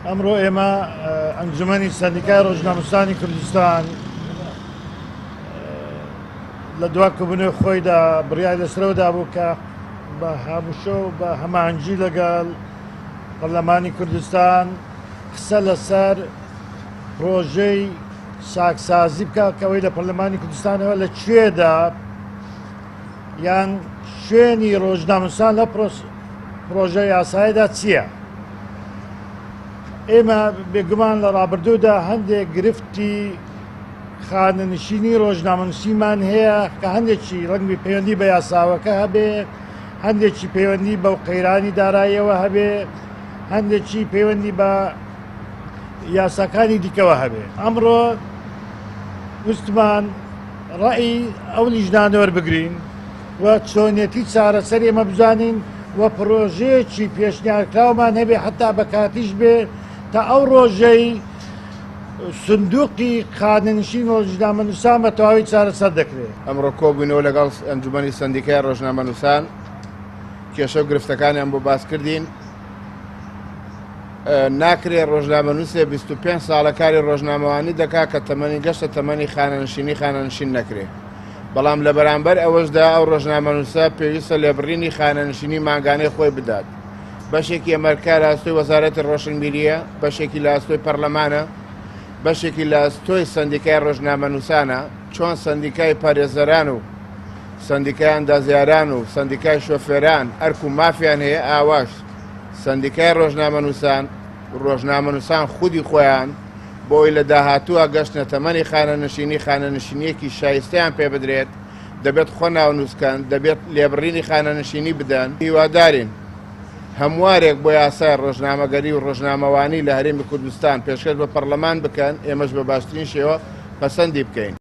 ئەمڕۆ ئێمە ئەنجومەنی سەندیکای ڕۆژنامەنووسانی کوردستان لە دوا کۆبوونەوەی خۆیدا بڕیاری لەسەرەوە دابوو کە بە هاوشۆ و بە هەماهەنگی لەگەڵ پەرلەمانی کوردستان قسە لەسەر پرۆژەی چاکسازی بکە کە ئەوەی لە پەرلەمانی کوردستانەوە لە کوێدا یان شوێنی ڕۆژنامەنووسان لە پرۆژە یاسایەدا چییە؟ ئێمە بێگومان لە ڕابردوودا هەندێک گرفتی خانەنشینی ڕۆژنامەنووسیمان هەیە کە هەندێکی ڕەنگی پەیوەندی بە یاساوەکە هەبێ، هەندێکی پەیوەندی بەو قەیرانی داراییەوە هەبێ، هەندێکی پەیوەندی بە یاساکانی دیکەوە هەبێ. ئەمڕۆ ویستمان ڕەئی ئەو لیژنانە وەربگرین و چۆنیەتی چارەسەری ئێمە بزانین و پرۆژەیەکی پێشنیارکراومان هەبێ حتا بە کاتیش بێ تا ئەو ڕۆژەی سندوقی خانەنشین ڕۆژنامەنووسان بە تەواوی چارەسەر دەکرێت. ئەمڕۆ کۆبووینەوە لەگەڵ ئەنجومەنی سەندیکای ڕۆژنامەنووسان، کێشە و گرفتەکانیان بۆ باس کردین. ناکرێ ڕۆژنامەنووسێ 25 ساڵە کاری ڕۆژنامەوانی دەکا کە تەمەنی گەشتە تەمەنی خانەنشینی خانەنشین نەکرێ. بەڵام لە بەرامبەر ئەوەشدا ئەو ڕۆژنامەنووسە پێویستە لێبڕینی خانەنشینی مانگانەی خۆی بدات. بەشێکی ئەمەرکا لە ئەستۆی وەزارەتی ڕۆشنبیرییە، بەشێکی لە ئەستۆی پەرلەمانە، بەشێکی لە ئەستۆی سەندیکای ڕۆژنامەنووسانە، چۆن سەندیکای پارێزەران و سەندیکای ئەندازیاران و سەندیکای شۆفێران ئەرک و مافیان هەیە، ئاواش سەندیکای ڕۆژنامەنووسان و ڕۆژنامەنووسان خودی خۆیان بۆ ئەوەی لە داهاتووە گەشتنە تەمەنی خانەنشینی، خانەنشینییەکی شایستەیان پێ بدرێت، دەبێت خۆ ناونووس کەن، دەبێت لێبڕینی خانەنشینی بدەن. هیوادارین هەموارێک بۆ یاسای ڕۆژنامەگەری و ڕۆژنامەوانی لە هەرێمی کوردستان پێشکەش بە پەڕلەمان بکەن، ئێمەش بە باشترین شێوە پەسەندی بکەین.